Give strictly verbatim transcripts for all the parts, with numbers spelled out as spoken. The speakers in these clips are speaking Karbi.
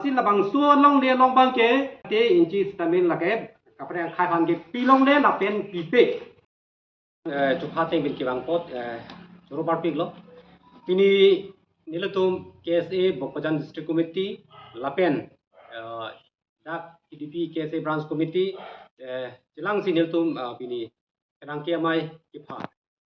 Si labangso alongle along abangke te inchi sitame lake kaprek angkhai aphan ke pilongle lapen pipe. Eh, chupha ateng pen kevang apot, eh, choro parpiklo. Pini nelitum K S A Bokajan District Committee lapen, eh, dak T D P K S A Branch Committee, eh, chelangsi nelitum, eh, pini pherangke amei kepha.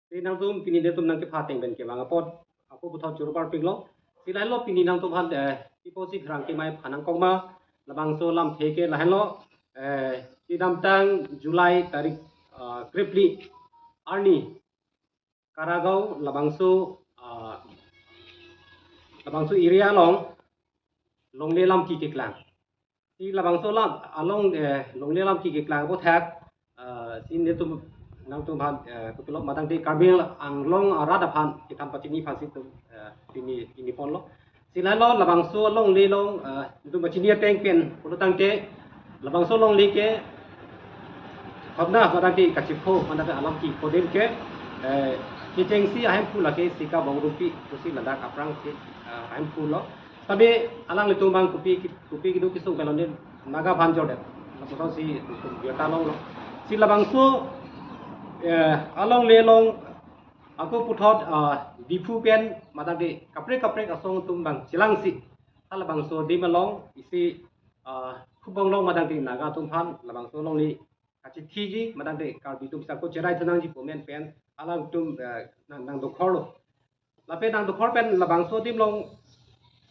Si nangtum pini nelitum nangkepha ateng pen kevang apot ako puthot choro parpiklo. Si lahelo pini nangtum aphan, eh, pipo si pherangke amei aphan nangkok ma, labangso alamthe ke lahelo, eh, kedamtang July tarik, eh, krephli arni Karagaon labangso, ah, labangso area along longle alam keklang. Si labangso alam along, eh, longle alam keklang apot hak, ah, si nelitum nangtum aphan, eh, kopilo matang te Karbi Anglong arat aphan kethan pachini aphan si nelitum, eh, pini, pini ponlo. Si lahelo labangso alongle along, eh, nelitum pachini ateng pen pulo tangte labangso alongle ke hopna matang te kachipho matang te alam kepho adim ke, eh, kechengsi ahemphu lake Sika Bongrungpi pusi ladak aphrangsi, eh, ahemphulo. Tapi alanglitum abang kopi, kopi kedo kesung kelon adim Naga aphan jordet. Lapuson si nelitum birta longlo. Si labangso, eh, alongle along ako puthot, ah, Diphu pen matang te kaprek kaprek asong atum abang chelangsi halabangso adim along isi, ah, Phubonglong matang te Naga atum aphan labangso alongle kachithiji matang te Karbi atum sako cherai thunangji pu amen pen alangtum, eh, nang, nangdokhorlo. Lapen nangdokhor pen labangso adim along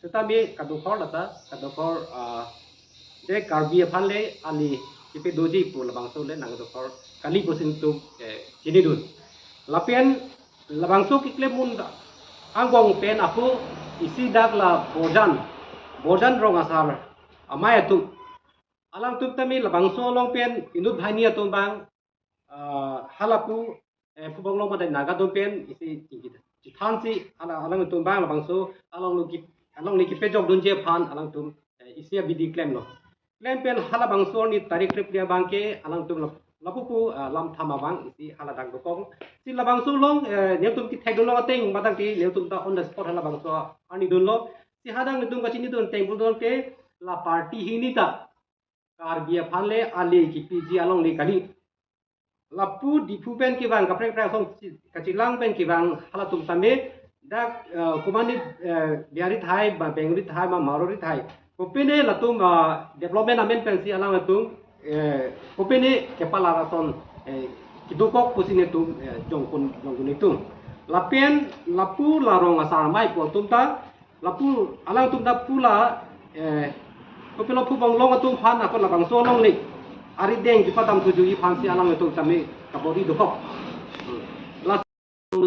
sitame kadokhor lata, kadokhor, ah, de Karbi aphan le ali kepadoji pu labangso le nangdokhor kali pusi nelitum, eh, chinidun. Lapen labangso keklem un angbong pen ako isi dak la Borjan, Borjan rong asar amei atum. Alangtum tame labangso along pen inut banghini atum abang, ah, halapu, eh, Phubonglong matang Naga atum pen isi chingki chithansi hala alangtum abang labangso alongle ke, alongle kepajokdunji aphan alangtum, eh, isi abidi klemlo. Klem pen halabangso arni tarik krephli abangke alangtum lap-, lapupu, ah, lam thama abang isi haladak dokok. Si labangso along, eh, nelitum kethekdunlong ateng matang te nelitum ta on the spot halabangso arni dunlo. Si hadak nelitum kachinidun ateng pulo tangte la party hini ta Karbi aphan le ali kepiji alongle kali. Lapu Diphu pen kevang kaprek kaprek asong chi-, kachelang pen kevang halatum tame dak, eh, komane, eh, Bihari thai ma Bengali thai ma Marwari thai, kopine latum, ah, development amen pensi alangtum, eh, kopine kepala rason, eh, kedokok pusi nelitum, eh, jongkun, jongkun nelitum. Lapen lapu la rong asar amei pu atum ta lapu alangtum ta pu la, eh, kopilo Phubonglong atum aphan ako labangso alongle arideng kepadam thuji aphansi alangtum tame kabor-i dokok. Hmm. La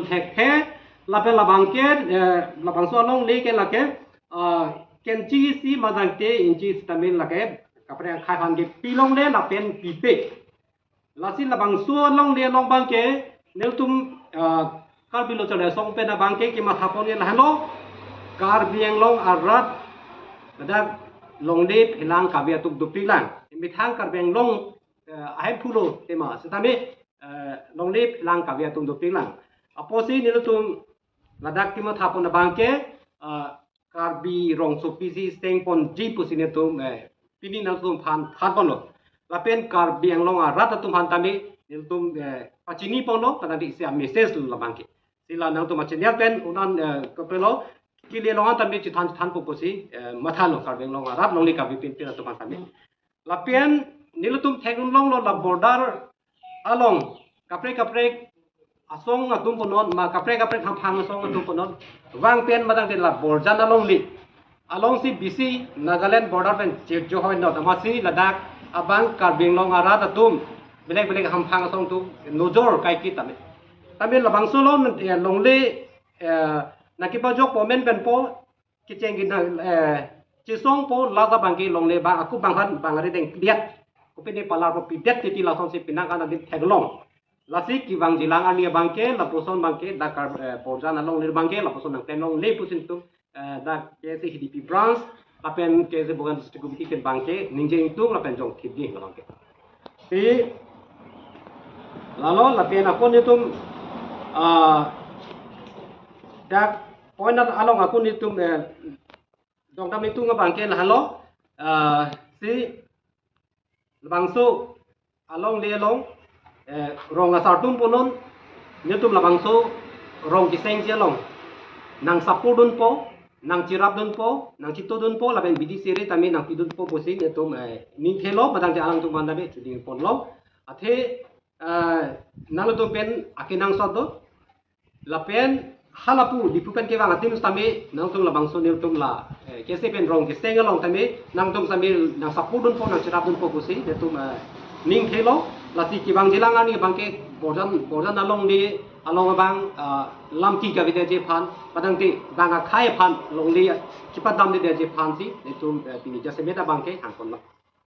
thekthe lapen labangke, eh, labangso alongle ke lake, ah, kenchi isi matang te inchi sitame lake kaprek angkhai aphan ke pilongle lapen pipe. Lasi labangso alongle along abangke nelitum, ah, Karbi Lo Charli Asong pen abangke kematha pon ke lahelo, Karbi Anglong arat ladak longle phelang kave atum dopiklang. Methang Karbi Anglong, eh, ahemphu lo tema sitame, eh, longle phelang kave atum dopiklang. Apotsi nelitum ladak kematha pon abangke, ah, Karbi rongsopi si steng ponji pusi nelitum, eh, pini nangtum aphan than ponlo. Lapen Karbi Anglong arat atum aphan tame nelitum, eh, pachini ponlo, kadang di isi a-message lo labangke. Si la nangtum a-channel pen un-an, eh, kopilo kili along tame chithan chithan po pusi, eh, mathalo Karbi Anglong arat longle kave pinpin atum aphan tame. Lapen nelitum theklonglo la border along kaprek kaprek asong atum punon ma kaprek kaprek hamphang asong atum punon vang pen matang te la Borjan alongle alongsi bisi Nagaland border pen chirjo hoi not amatsi ladak abang Karbi Anglong arat atum belek belek hamphang asong atum nojor kaike tame. Tame labangso along, eh, longle, eh, nangkepajok po amen pen po kecheng ke nang, eh, chesong po lata abangke longle abang ako bang aphan bang arideng pidet. Kopine palar po pidet titi lasonsi penang an adim theklong. Lasi kevangjilang arni abangke lapuson abangke dak Kar-, eh, Borjan alongle abangke lapuson nangklem longle pusi nelitum, eh, dak K S A H D P branch lapen K S A Bokajan District Committee pen abangke ningje ingtung lapen jong thip di abangke. Si lalo lapen ako nelitum, ah, dak point along ako nelitum, eh, dongdam ingtung abangke lahelo, Ah, si labangso alongle along, eh, rong asar atum punon, netum labangso rong kesengji along nang support dunpo, nang cherap dunpo, nang chito dunpo, lapen B D C area tame nang pi dunpo pusi netum, eh, ning thelo, padangte alangtum aphan tame chuding ponlo. Athe, eh, nangtum pen akenangsot do. Lapen halapu Diphu pen kevang adim tame nangtum labangso netum la, eh, kese pen rong keseng along tame nangtum tame nang support dunpo, nang cherap dunpo pusi netum, eh, ning thelo. Lasi kevangjilang arni abangke Borjan, Borjan alongle along abang, ah, lam ke kavedetji aphan, padangte bang akhei aphan longle chipadamdetji aphansi netum, eh, pini jasemet abangke hangponlo.